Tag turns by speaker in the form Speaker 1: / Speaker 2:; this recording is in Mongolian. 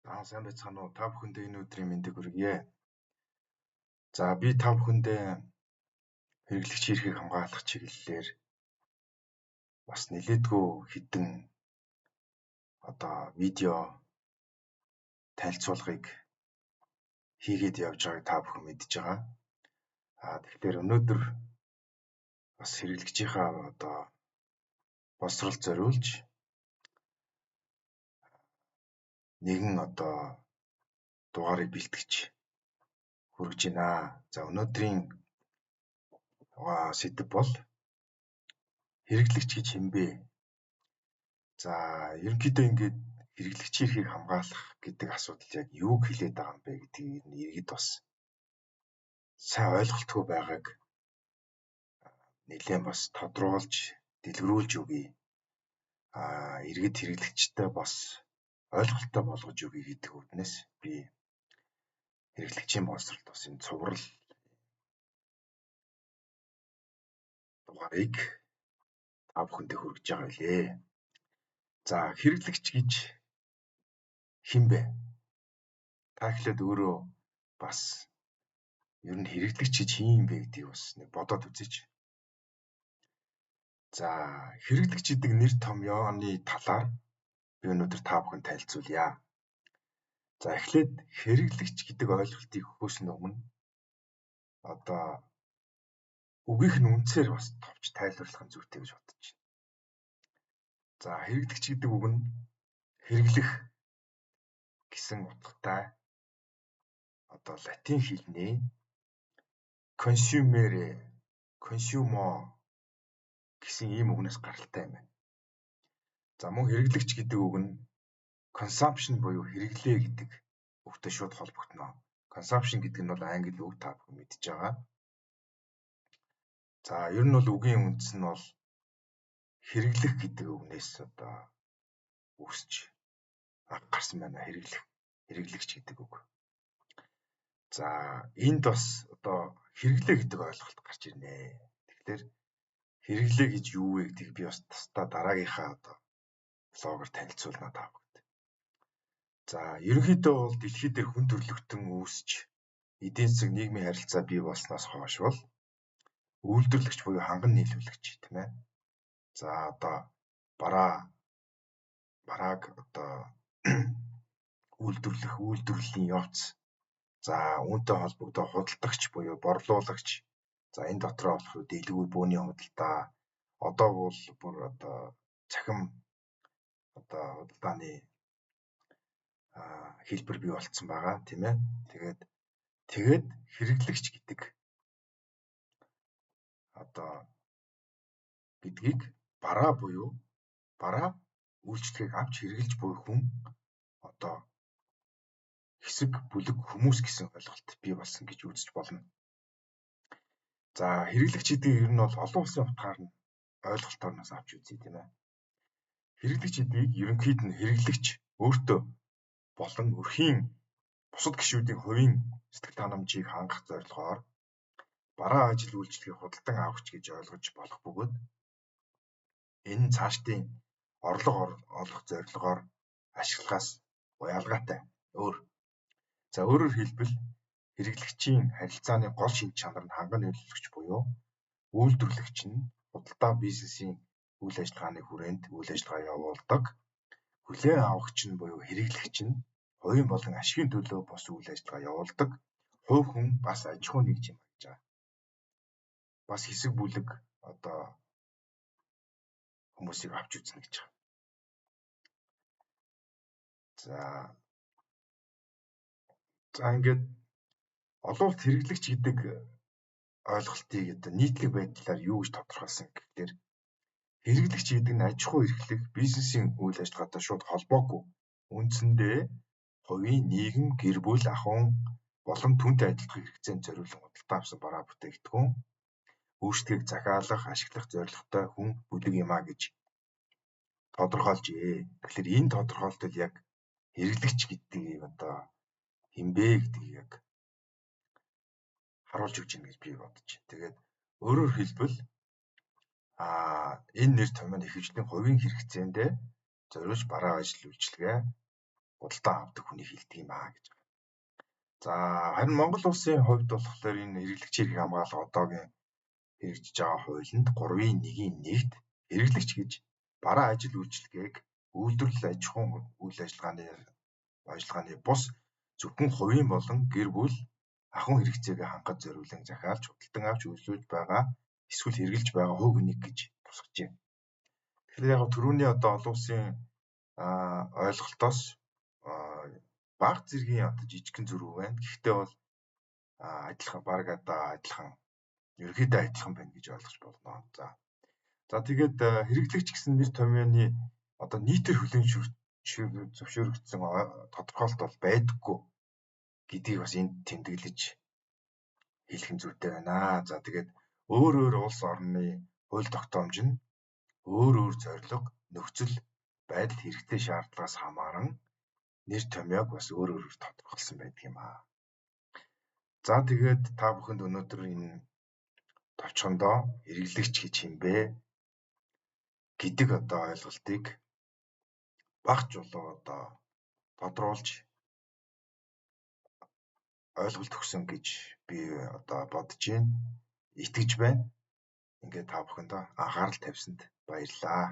Speaker 1: За сайн байцгаана уу? Та бүхэндээ энэ өдрийн мэндийг хүргье. За би та бүхэндээ хэрэглэгчийн эрхийг хамгаалах чиглэлээр бас нэлээдгүй хэдэн одоо видео танилцуулгыг хийгээд явж байгааг та бүхэн мэдж байгаа. А тэгэхээр өнөөдөр бас хэрэглэгчийнхаа одоо боловсролд зориулж нэгэн одоо дугаарыг бэлтгэж хүргэж байна. За өнөөдрийн сэдэв бол хэрэглэгч гэж хэн бэ? За ерөнхийдөө ингээд хэрэглэгчийн эрхийг хамгаалах гэдэг асуудал яг юуг хэлээд байгаа юм бэ гэдгийг иргэд бас сайн ойлголтгүй байгааг нэлээд бас тодруулж, дэлгэрүүлж өгье. Иргэд хэрэглэгчтэй бас ойлголттой болгож өгье гэдэг үүднээс би хэрэглэгчийн боловсролд бас энэ цуврал дугаарыг та бүхэндээ хүргэж байгаа билээ. За хэрэглэгч гэж хэн бэ? Та эхлээд өөрөө бас ер нь хэрэглэгч гэж хэн юм бэ гэдгийг бас нэг бодоод үзээч. За хэрэглэгч гэдэг нэр томьёоны талаар би өнөөдөр та бүхэнд танилцуулъя. За эхлээд хэрэглэгч гэдэг ойлголтыг өгөхөөс өмнө одоо үгийнх нь үндсээр бас товч тайлбарлах нь зүйтэй гэж бодож байна. За хэрэглэгч гэдэг үг нь хэрэглэх гэсэн утгатай одоо латин хэлний consumere, consumo гэсэн ийм үгнээс гаралтай юм байна. За мөн хэрэглэгч гэдэг үг нь consumption буюу хэрэглээ гэдэг үгтэй шууд холбогдоно. Consumption гэдэг нь бол англи үг, та бүхэн мэдж байгаа. За ер нь бол үгийн үндэс нь бол хэрэглэх гэдэг үгнээс одоо үүсч гарсан байна. Хэрэглэх, хэрэглэгч гэдэг үг. За энд бас одоо хэрэглээ гэдэг ойлголт гарч ирнэ. Тэгэхээр хэрэглээ гэж юу вэ гэдгийг би бас тусдаа дараагийнхаа одоо блогоор танилцуулна та бүхэнд. За ерөнхийдөө бол дэлхий дээр хүн төрөлхтөн үүсч эдийн засаг нийгмийн харилцаа бий болсноос хойш бол үйлдвэрлэгч буюу ханган нийлүүлэгч тийм ээ. За одоо барааг одоо үйлдвэрлэх, үйлдвэрлэлийн явц, за үүнтэй холбогдох худалдагч буюу борлуулагч, за энэ дотроо болохоор дэлгүүр, бөөний худалдаа, одоо бол бүр одоо цахим одоо худалдааны хэлбэр бий болцсон байгаа тийм ээ. Тэгээд хэрэглэгч гэдэг одоо гэдгийг бараа буюу бараа үйлчлэгийг авч хэрэглэж буй хүн одоо хэсэг бүлэг хүмүүс гэсэн ойлголт бий болсон гэж үзэж болно. За хэрэглэгч гэдгийг ер нь бол олон улсын утгаар нь ойлголтоор нас авч үзье тийм ээ. Хэрэглэгч гэдгийг ерөнхийд нь хэрэглэгч өөртөө болон өрхийн бусад гишүүдийн хувийн сэтгэл ханамжийг хангах зорилгоор бараа ажил үйлчлэгийг худалдан авахч гэж ойлгож болох бөгөөд энэ нь цаашдын орлого олох зорилгоор ашиглахаас уялгаатай өөр. За өөрөөр хэлбэл хэрэглэгчийн харилцааны гол шинж чанар нь ханган нийлүүлэгч буюу үйлдвэрлэгч нь худалдаа бизнесийн үйл ажиллагааны хүрээнд үйл ажиллагаа явуулдаг. Хүлээн авагч нь буюу хэрэглэгч нь хувийн болон ашигын төлөө бос үйл ажиллагаа явуулдаг. Хувь хүн бас аж ахуй нэгж юм гэж байгаа. Бас хэсэг бүлэг одоо хүмүүсийг авч үзнэ гэж байгаа. За ингээд олон улс хэрэглэгч гэдэг ойлголтыг одоо нийтлэг байдлаар юу гэж тодорхойлсон гэхээр хэрэглэгч гэдэг нь аж ахуй эрхлэх бизнесийн үйл ажиллагаатай шууд холбоогүй үндсэндээ хувийн, нийгэм, гэр бүл, ахуйн болон түүнтэй адилхан хэрэгцээнд зориулан худалдаа авсан бараа бүтээгдэхүүн үйлчлэгийг захиалах, ашиглах зорилготой хүн бүлэг юм а гэж тодорхойлжээ. Тэгэхээр энэ тодорхойлолтод яг хэрэглэгч гэдгийг одоо хэн бэ гэдгийг яг харуулж өгч байна гэж би бодож байна. Тэгээд өөрөөр хэлбэл энэ нэр томьёо нь ихэвчлэн хувийн хэрэгцээндээ зориулж бараа ажил үйлчилгээ худалдан авдаг хүнийг хэлдэг юм аа гэж. За харин Монгол улсын хувьд болохоор энэ хэрэглэгчийн эрхийг хамгаалах одоогийн хэрэгжиж байгаа хуулинд 3-1-ийн 1-т хэрэглэгч гэж бараа ажил үйлчилгээг үйлдвэрлэл аж ахуйн үйл ажиллагааны бус зөвхөн хувийн болон гэр бүл ахуйн хэрэгцээгээ хангахад зориулан захиалж, худалдан авч үйлчилж байгаа эсвэл хэрэглэж байгаа хувь хүнийг гэж тусгажээ. Тэгэхээр яг түрүүний одоо олон улсын ойлголтоос бага зэргийн одоо жижигхэн зөрүү байна. Гэхдээ бол адилхан баг одоо адилхан ерөнхийдөө адилхан байна гэж ойлгож болно. За. За тэгээд хэрэглэгч гэсэн нэр томьёоны одоо нийтээр хүлээн зөвшөөрөгдсөн тодорхойлолт бол байдаггүй гэдгийг бас энд тэмдэглэж хэлэх нь зүйтэй байна. За тэгээд өөр өөр улс орны хууль тогтоомж нь өөр өөр зорилго, нөхцөл байдал, хэрэгцээ шаардлагаас хамааран нэр томьёог бас өөр өөрөөр тодорхойлсон байдаг юм аа. За тэгээд та бүхэнд өнөөдөр энэ товчхондоо хэрэглэгч гэж хэн бэ гэдэг одоо ойлголтыг бага чулуу одоо тодруулж ойлголт өгсөн гэж би одоо бодож байна, итгэж байна. Ингээд та бүхэндээ анхаарал тавьсанд баярлалаа.